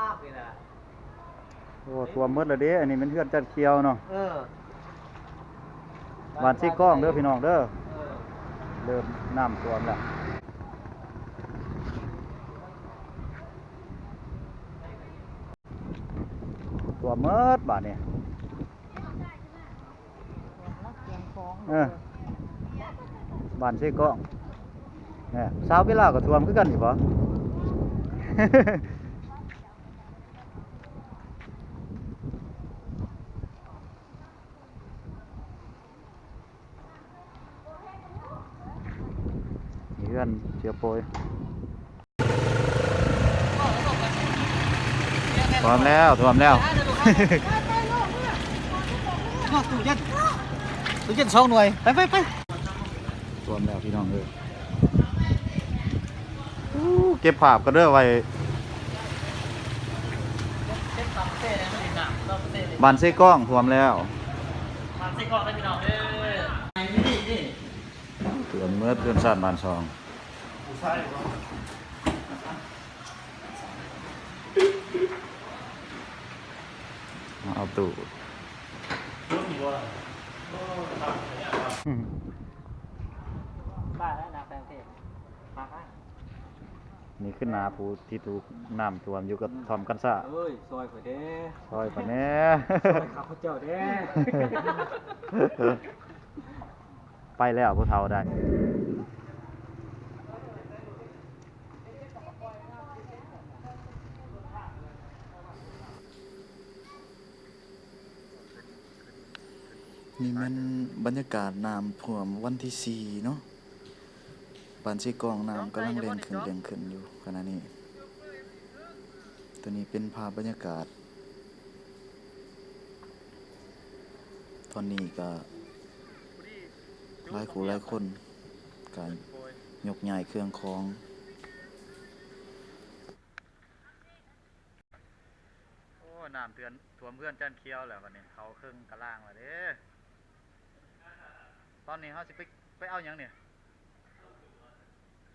ໂອ້ ຖ້ວມໝົດແລ້ວເດ້. ອັນນີ້ແມ່ນເຮືອນຈັນຂຽວເນາະ. ເອີ ບ້ານເຊກອງເດີພີ່ນ້ອງເດີ. ເອີ ເລີ່ມນ້ຳຖ້ວມແລ້ວ ຖ້ວມໝົດບາດນີ້. ເອີ ບ້ານເຊກອງ ແນ່ ຊາວເວລາກໍຖ້ວມຄືກັນນີ້ບໍ? ເຮືອນເຊຍໂປຍ ຖ້ວມແລ້ວ ຖ້ວມແລ້ວ. ຕູ້ເຢັນ ຕູ້ເຢັນສອງໜ່ວຍ ໄປ ໄປ ໄປ. ຖ້ວມແລ້ວພີ່ນ້ອງເອີຍ. ອູ້ ເກັບພາບກັນເດີ ໄວ້ ບ້ານເຊກອງຖ້ວມແລ້ວ ບ້ານເຊກອງເດີພີ່ນ້ອງເດີ. ຖ້ວມໝົດເຮືອນຊານບ້ານຊ່ອງ. ມາເອົາຕູ້ ອືມ ບ້າແລ້ວນະແປງເພ ມາ ມາ. ນີ້ຄືໜ້າຜູ້ທີ່ຖືກນ້ຳຖ້ວມຢູ່ກະທ່ອມກັນຊາ. ເອີຍ ຊ່ອຍຂ້ອຍແດ່ ຊ່ອຍຂ້ອຍແດ່ ຊ່ອຍຂ້າພະເຈົ້າແດ່. ໄປແລ້ວຜູ້ເຖົ້າໄດ້. ນີ້ແມ່ນບັນຍາກາດນ້ຳຖ້ວມວັນທີສີ່ເນາະ. ບ້ານເຊກອງ ນ້ຳກຳລັງແລ່ນຂຶ້ນ ແລ່ນຂຶ້ນຢູ່ຂະນະນີ້. ໂຕນີ້ເປັນພາບບັນຍາກາດ ຕອນນີ້ກະຫຼາຍຄູ່ຫຼາຍຄົນກະຍົກຍ້າຍເຄື່ອງຂອງ. ໂອ້ ນ້ຳເທື່ອນ ຖ້ວມເຮືອນຈັນຂຽວແລ້ວບັດນີ້ ເຂົ້າເຄິ່ງກະລາງແລ້ວເດ້. ຕອນນີ້ເຮົາຊິໄປ ໄປເອົາຫຍັງນີ້?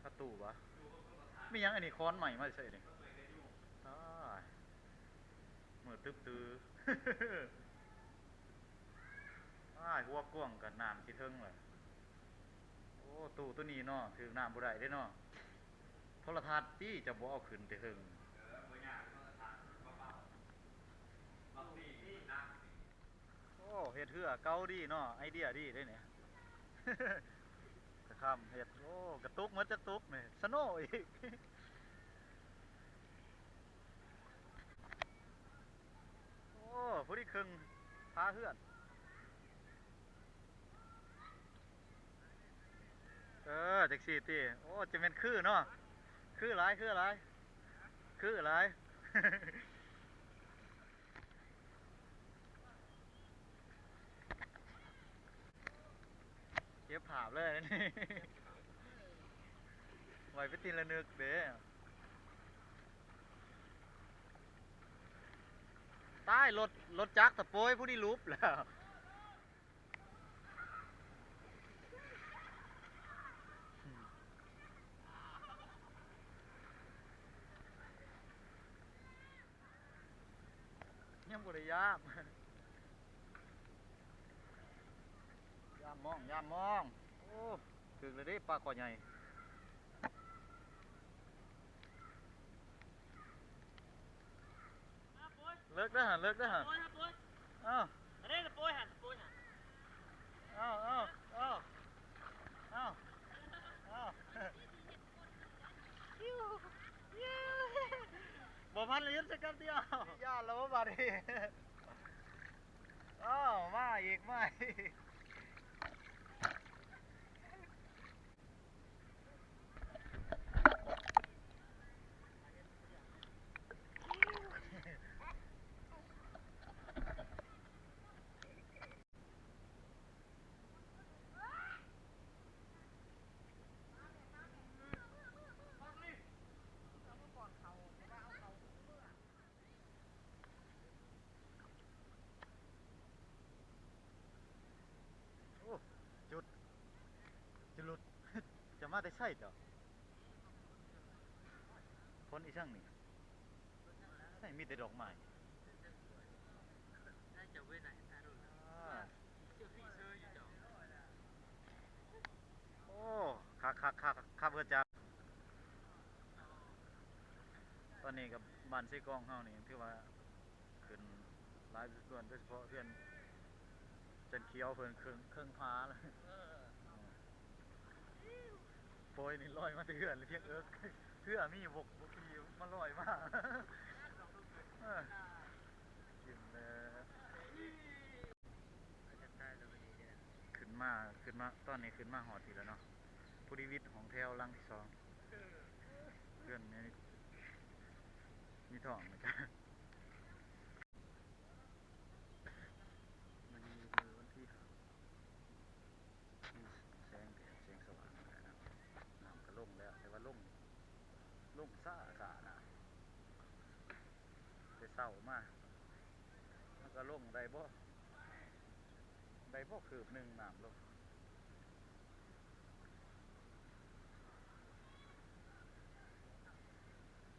ເອົາຕູ້ບໍ? ມີຫຍັງອັນນີ້? ຄ້ອນໄມ້ມາແຕ່ໃສນີ້? ອ້າຍ ມືດຕຶບຕື້. ອ້າຍ ຫົວກວ້າງກະນ້ຳຊິເຖິງແລ້ວ. ໂອ້ ຕູ້ໂຕນີ້ເນາະ ຖືກນ້ຳບໍ່ໄດ້ເດ້ເນາະ. ໂທລະທັດຕິ ເຈົ້າບໍ່ເອົາຂຶ້ນແຕ່ເທິງ. ໂອ້ ເຮັດເຮືອເກົ່າດີເນາະ ໄອເດຍດີເດ້ນີ້. ກະຄຳເຮັດ ໂອ້ ກະຕຸກໝົດຈັກຕຸກນີ້ ສະໂນອີກ. ໂອ້ ພໍດີເຄິ່ງຝາເຮືອນ. ເອີ ຈັ່ງຊີ້ຕິ. ໂອ້ ຈະແມ່ນຄືເນາະ ຄືຫຼາຍ ຄືຫຼາຍ ຄືຫຼາຍ. ເກັບພາບເລີຍ ໄວ້ເປັນທີ່ລະນຶກເດ້. ຕາຍ ລົດ ລົດຈັກສະໂປຍຜູ້ນີ້ຫຼຸບແລ້ວ. ຍັງບໍ່ໄດ້ຢາມ ຢາມມອງ ຢາມມອງ. ໂອ້ ຖືກແລ້ວເດ້ ປາຄໍໃຫຍ່. ເລິກເດີຫັ້ນ ເລິກເດີຫັ້ນ. ເອົ້າ ເອົາ ເອົາ ເອົາ ເອົາ. ບໍ່ພັນລະຢຸດໃສ່ກັບດຽວ. ຢ້ານແລ້ວບໍ່ບາດນີ້. ອ້າວ ມາອີກ ມາອີກ. ໂອ້ ຈຸດ ຈຸດຫຼຸດ ຈະມາແຕ່ໃສເຈົ້າ? ຄົນອີ່ສັງນີ້? ໃນມີແຕ່ດອກໄມ້. ອ່າ ໂອ້ ຄັກໆໆ ຄັກເບີຈັກ. ຕອນນີ້ກັບບ້ານເຊກອງເຮົານີ້ຖືວ່າຂຶ້ນຫຼາຍພໍສົມຄວນ ໂດຍສະເພາະເຮືອນຈັນຂຽວເພິ່ນເຄິ່ງ ເຄິ່ງຜາແລ້ວ. ໂອ້ຍ ນີ້ລອຍມາແຕ່ເຮືອນເລີຍ ພຽງເອິກ ເຮືອມີບໍ່ ບໍ່ຂີ່ມາລອຍມາ. ເອີ ກິນແລ້ວ ຂຶ້ນມາ ຂຶ້ນມາ ຕອນນີ້ຂຶ້ນມາຮອດພີ້ແລ້ວເນາະ. ຜູ້ດີວິດຫ້ອງແຖວຫຼັງທີສອງ ເຮືອນໃຫຍ່ ມີທ້ອງນະຈ໊ະ. ມື້ນີ້ມື້ວັນທີຫ້າ ມີແສງແດດ ແສງສະຫວ່າງແລ້ວນະ. ນ້ຳກໍລົງແລ້ວ ແຕ່ວ່າລົງ ລົງຊ້າໆນະ. ແຕ່ເຊົ້າມາ ມັນກໍລົງໄດ້ບໍ່ ໄດ້ບໍ່ຄືບໜຶ່ງ ນ້ຳລົງ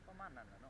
ປະມານນັ້ນແຫຼະເນາະ.